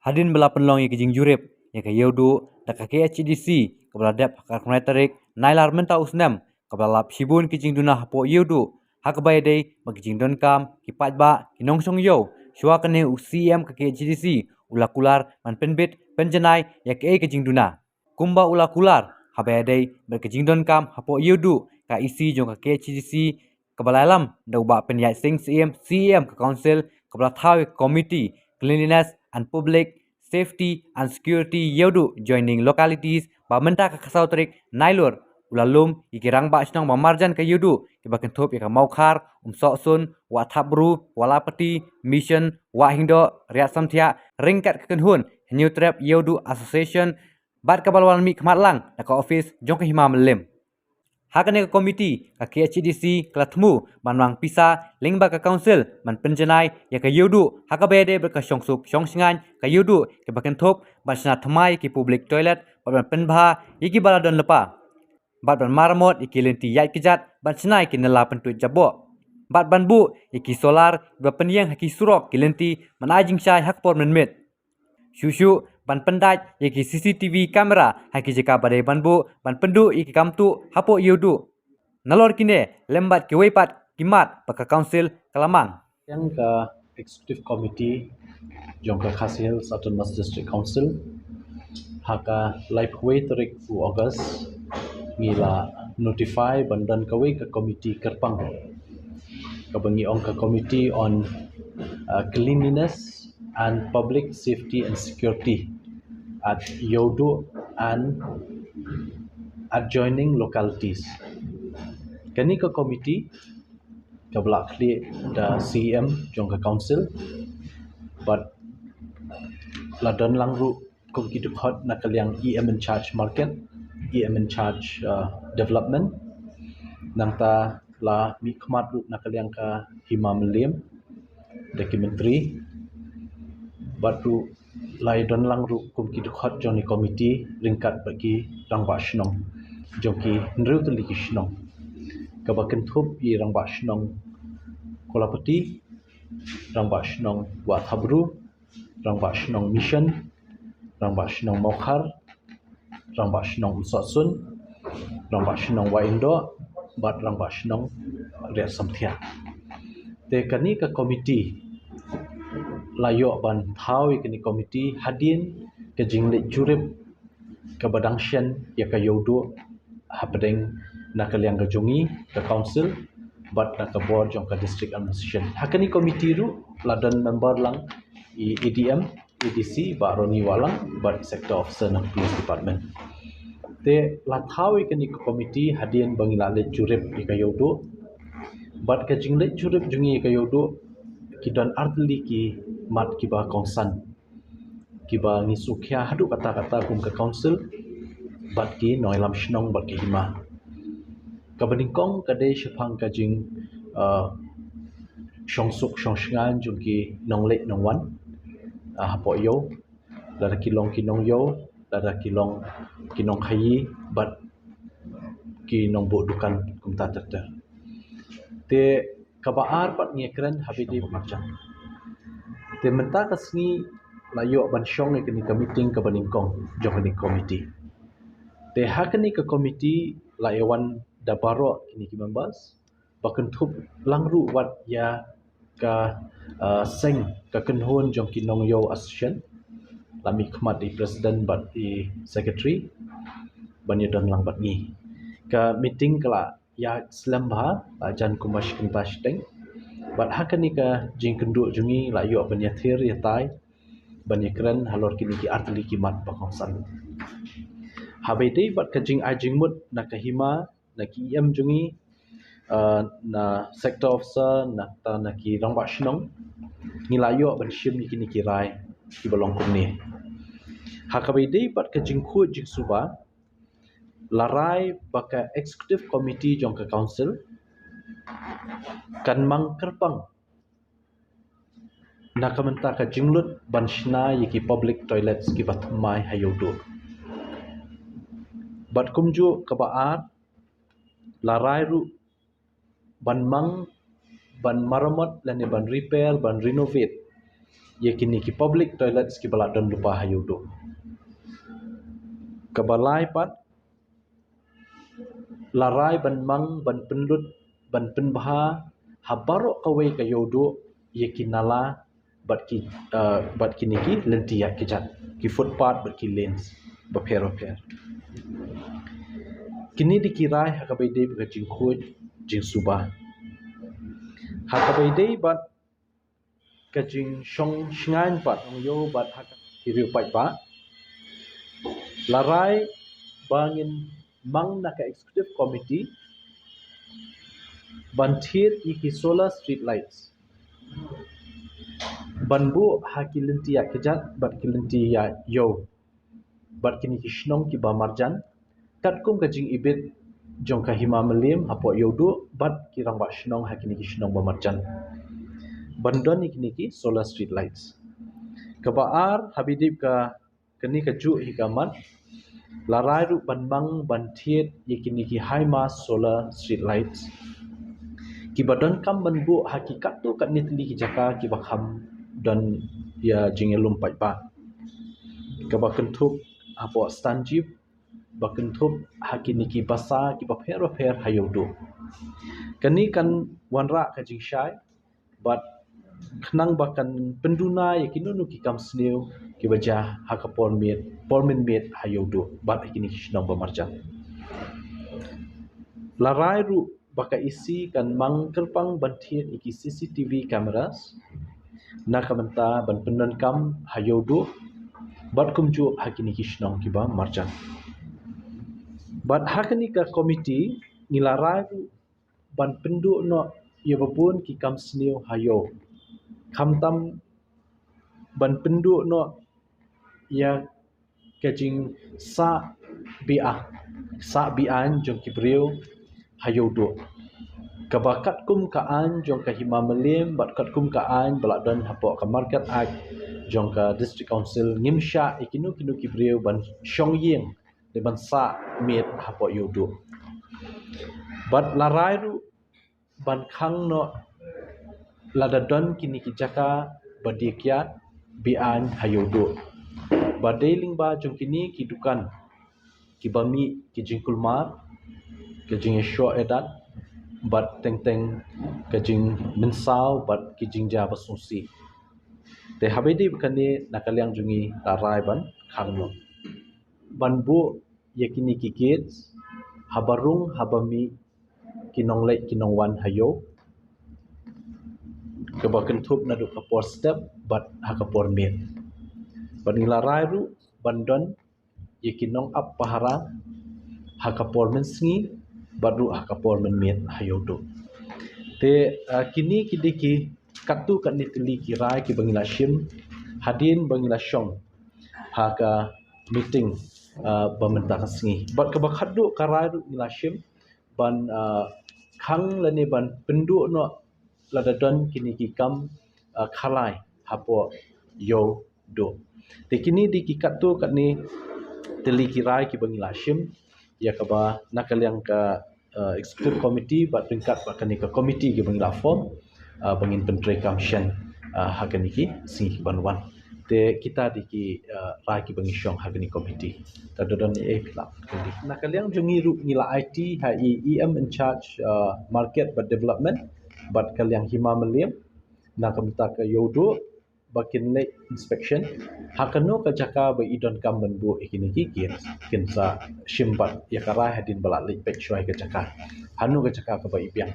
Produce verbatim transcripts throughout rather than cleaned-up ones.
Hadien ba la pynlong ïa ka jingjurip ïa ka Ïewduh da ka K H A D C, kaba la dep ha ka arphew tarik Nailar mynta u snem, kaba la lap shibun ki jingduna hapoh Ïewduh, ha kaba ïadei bad ki jingdonkam ki paidbah, ki nongshong ïew, shuwa kane u C E M ka K H A D C u la kular ban pynbit pynjanai ïa kaei ka jingduna. Kumba u la kular, haba ïadei bad ka jingdonkam hapoh Ïewduh, ka E C jong ka K H A D C, kaba la ïalam da u Bah Pynïaid Sing Syiem, C E M ka Council, kaba la thaw ïa ka Committee Cleanliness and Public Safety and Security Ïewduh, joining localities, ba mynta ka khatsaw tarik Nailur u la lum ïa ki rangbah shnong ba marjan ka Ïewduh, kiba kynthup ïa ka Mawkhar, Umsohsun, Wahthapbru, Walapati, Mission, Wahingdoh, Riat Samthiah, ryngkat ka kynhun Hynñiewtrep Ïewduh Association, bad kaba la wan mihkhmat lang na ka ophis jong ka Hima Mylliem. Ha kane ka komiti, ka K H A D C ka la thmu ban mang pisa lyngba ka Council ban pynjanai ïa ka Ïewduh, ha kaba ïadei bad ka shongsuk shongshngaiñ ka Ïewduh, kaba kynthup ban shna thymmai ïa ki public toilet, bad ban pynbha ïa kiba la don lypa, bad ban maramot ïa ki lynti ïaid kjat, ban shna ïa ki nala pyntuid jaboh, bad ban buh ïa ki solar ba pynïeng ha ki surok ki lynti, ban ai jingshai ha ka por mynmiet. Shuh shuh ban pyndait ïa ki C C T V camera ha ki jaka ba dei ban buh, ban pynduh ïa ki kam tuh hapoh Ïewduh. Nalor kine lem bad kiwei pat ki mat ba ka Council ka la mang. Ïa ka Executive Committee jong ka Khasi Hills Autonomous District Council, ha ka laiphew tarik u August, ngi la notify ban don kawei ka committee kyrpang, kaba ngi ong ka Committee on, uh, Cleanliness and Public Safety and Security at Ïewduh and adjoining localities. Kane ka committee kaba la khlieh da C E M jong ka Council, bad la don lang ruh kum ki dkhot na ka liang E M in charge market, E M in charge, uh, development. Nangta la mihkhmat ruh na ka liang ka Hima Mylliem da ki myntri, bad ruh la ïadon lang ruh kum ki dkhot jong kane ka committee ryngkat bad ki rangbah shnong jong ki hynriew tylli ki shnong, kaba kynthup ïa rangbah shnong Kolapati, rangbah shnong Wahthapbru, rangbah shnong Mission, rangbah shnong Mawkhar, rangbah shnong Umsohsun, rangbah shnong Wahingdoh, bad rangbah shnong Riat Samthiah. Te kane ka committee la ïoh ban thaw ïa kane ka committee hadien ka jingleit jurip kaba dang shen ïa ka Ïewduh hapdeng na ka liang ka jong ngi ka Council bad na ka bor jong ka District Administration. Ha kane ka committee ruh la don member lang i A D M, A D C, Bah Ronnie Wahlang, bad Sector Officer na Police Department. Te la thaw ïa kane ka committee hadien ba ngi la leit jurip ïa ka Ïewduh. Bad ka jingleit jurip jong ngi ïa ka Ïewduh, ki don artylli ki mat kiba kongsan, kiba ngi sngewkhia haduh katta katta kum ka Council bad ki nongïalam shnong bad ki hima. Kaba nyngkong ka dei shaphang ka jing, uh, shongsuk shongshngaiñ jong ki nongleit nongwan, uh, hapoh ïew, lada ki long ki nongïew, lada ki long ki nongkhaïi bad ki nongbuh dukan kumta ter ter. Te kaba ar pat ngi kren haba ïadei marjan. Te mynta ka sngi la ïoh ban shong ïa kane ka meeting kaba nyngkong jong kane ka committee. Te ha kane ka committee la ïa wan da baroh kine ki members, ba kynthup lang ruh wat ïa ka, uh, seng ka kynhun jong ki nongïew association, la mihkhmat i president bad i secretary ban ïadon lang bad ngi. Ka meeting ka la ïaid slem bha, la jan kumba shi kynta shiteng. Bad ha kane ka jingkynduh jong ngi la ïoh ban ïathir ïatai, ban ïakren halor kine ki artylli ki mat ba kongsan. Haba ïadei bad ka jingai jingmut na ka hima, na ki E M jong ngi, uh, na Sector Officer, nangta na ki rangbah shnong, ngi la ïoh ban shim ïa kine ki rai kiba long kumne. Ha kaba ïadei bad ka jingkhuid jingsuba, la rai ba ka Executive Committee jong ka Council kan mang kyrpang na ka bynta ka jinglut ban shna ïa ki public toilets kiba thymmai ha Ïewduh. Bad kumjuh kaba ar, la rai ruh ban mang, ban maramot lane ban repair, ban renovate ïa kine ki public toilets kiba la don lypa ha Ïewduh. Kaba lai pat, la rai ban mang, ban pynlut, ban pynbha ha baroh kawei ka Ïewduh ïa ki nala bad ki, uh, bad kine ki lynti ïaid kjat, ki footpath bad ki lanes bapher bapher. Kine dei ki rai ha kaba ïadei bad ka jingkhuid jingsuba. Ha kaba ïadei bad ka jingshong shngaiñ pat ong ïew bad ha ka ki riew paidbah, la rai ba ngin mang na ka executive committee ban thied ïa ki solar street lights ban buh ha ki lynti ïaid kjat bad ki lynti ïaid ïew bad kine ki shnong kiba marjan, katkum ka jingibit jong ka Hima Mylliem hapoh Ïewduh bad ki rangbah shnong ha kine ki shnong ba marjan, ban don ïa kine ki solar street lights. Kaba ar, haba ïadei bad ka, kane kajuh hi ka mat, la rai ruh ban mang, ban thied ïa kine ki high mast solar street lights kiba donkam ban buh ha ki katto katne tylli ki jaka kiba kham don ïa jingïalum paidbah, kaba kynthup hapoh stand jeep, ba kynthup ha kine ki basa kiba pher bapher ha Ïewduh. Kane kan wanrah ka jingshai bad khnang ba kan pynduna ïa kino kino ki kam sniew kiba jia ha ka por miet, por mynmiet ha Ïewduh bad ha kine ki shnong ba marjan. La rai ruh ba ka E C kan mang kyrpang ban thied ïa ki C C T V cameras na ka bynta ban pyndonkam ha Ïewduh bad kumjuh ha kine ki shnong kiba marjan. Bad ha kane ka komiti ngi la rai ruh ban pynduh noh ïa babun ki kam sniew ha ïew, khamtam ban pynduh noh ïa ka jingsah be-aiñ, sah be-aiñ jong ki briew ha Ïewduh, kaba katkum ka aiñ jong ka Hima Mylliem bad katkum ka aiñ ba la don hapoh ka Market Act jong ka District Council, ngim shah ïa kino kino ki briew ban shong ïing lane ban sah miet hapoh Ïewduh. Bad la rai ruh ban khang noh lada don kine ki jaka ba die kiad be-aiñ ha Ïewduh, ba dei lyngba jong kine ki dukan kiba mih ki jingkulmar, ki jingïashoh ïadat bad teng teng ki jingmynsaw bad ki jingjia ba sngewsih. Te haba ïadei bad kane, na ka liang jong ngi la rai ban khang noh, ban buh ïa kine ki gates haba rung haba mih ki nongleit ki nongwan ha ïew, kaba kynthup naduh ka por step bad ha ka por miet. Bad ngi la rai ruh ban don ïa ki nongap pahara ha ka por mynsngi bad ruh ha ka por mynmiet ha Ïewduh. Te, ah, kine ki dei ki katto katne tylli ki rai kiba ngi la shim hadien ba ngi la shong ha ka meeting, ah, ba mynta ka sngi. Bad kaba khatduh ka rai ruh ngi la shim ban, ah, khang lane ban pynduh noh lada don kine ki kam, ah, khalai hapoh Ïewduh. Te kine dei ki katto katne tylli ki rai kiba ngi la shim ïa kaba na ka liang ka, ah, executive committee bad ryngkat bad kane ka committee kiba ngi la form, ah, ba ngin pyntreikam shen, ah, ha kine ki sngi kiban wan. Te kita dei ki, ah, rai kiba ngi shong ha kane ka committee. Te da don ei ei phi lah kylli. Na ka liang jong ngi ruh ngi la aiti ha i E M in charge, ah, market bad development bad ka liang Hima Mylliem na ka bynta ka Ïewduh ba kin leit inspection ha kano ka jaka ba i donkam ban buh ïa kine ki gates, kin sa shim pat ïa ka rai hadien ba la leit peit shuwa ïa ka jaka hano ka jaka kaba i biang.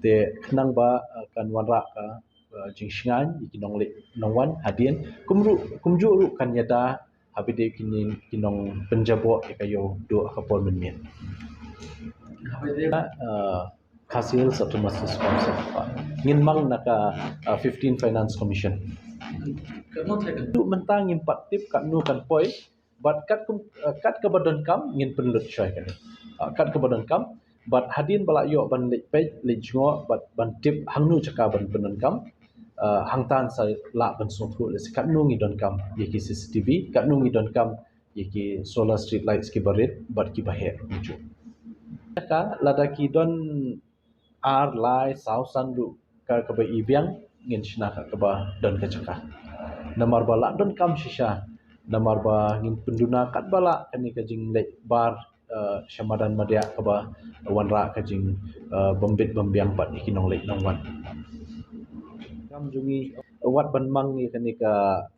Te khnang ba, ah, kan wanrah ka, ah, jingshngaiñ ïa ki nongleit nongwan hadien, kumjuh, kumjuh ruh kan ïada haba ïadei kine ki nongpynjaboh ïa ka Ïewduh ha ka por mynmiet. Ah, Khasi Hills Autonomous Council. Ngin mang na ka, ah, fifteen Finance Commission. Tu mynta ngim pat tip katno kan poi, bad katkum, ah, kat kaba donkam ngin pynlut shuwa ïa kane. Ah, kat kaba donkam, bad hadien ba la ïoh ban leit peit, leit jngoh, bad ban tip hangno jaka ban pyndonkam, ah, hangta sa lah ban sngewthuh lehse katno ngi donkam ïa ki C C T V, katno ngi donkam ïa ki solar street lights kiba rit bad kiba heh kumjuh. Ka lada ki don ar, lai, saw, san ruh ka kaba i biang, ngin shna ka kaba don ka jaka. Namar ba lah donkam shisha, namar ba ngin pynduna katba lah kane ka jingleit bar, eh, sha madan madiah kaba wanrah ka jing, eh, bym bit bym biang bad ïa ki nongleit nongwan. Kam jong ngi wat ban mang ïa kane ka,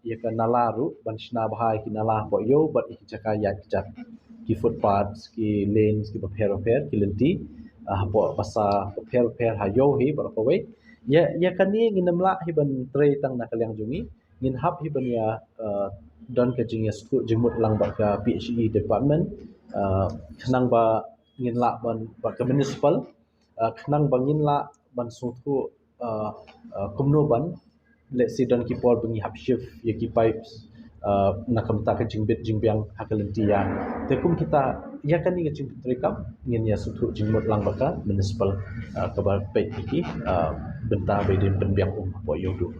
ïa ka nala ruh ban shna bha ïa ki nala hapoh ïew bad ïa ki jaka ïaid kjat, ki footpaths, ki lanes kiba pher bapher, ki lynti, ah, hapoh basa bapher bapher ha ïew hi bad kawei. Ïa, ïa kane ngin ym lah hi ban trei tang na ka liang jong ngi, ngin hap hi ban ïa, eh, don ka jingïasngewthuh jingmut lang bad ka P H E department, eh, khnang ba ngin lah ban, bad ka municipal, eh, khnang ba ngin lah ban sngewthuh, eh, eh, kumno ban, let's say, don ki por ba ngi hap shift ïa ki pipes, eh, na ka bynta ka jingbit jingbiang ha ka lynti ïa. Te kum kita ïa kane ka jingpyntreikam ngin ïasngewthuh jingmut lang bad ka municipal, eh, kaba peit ïa ki, eh, bynta ba ïadei pynbiang um hapoh ïew duh.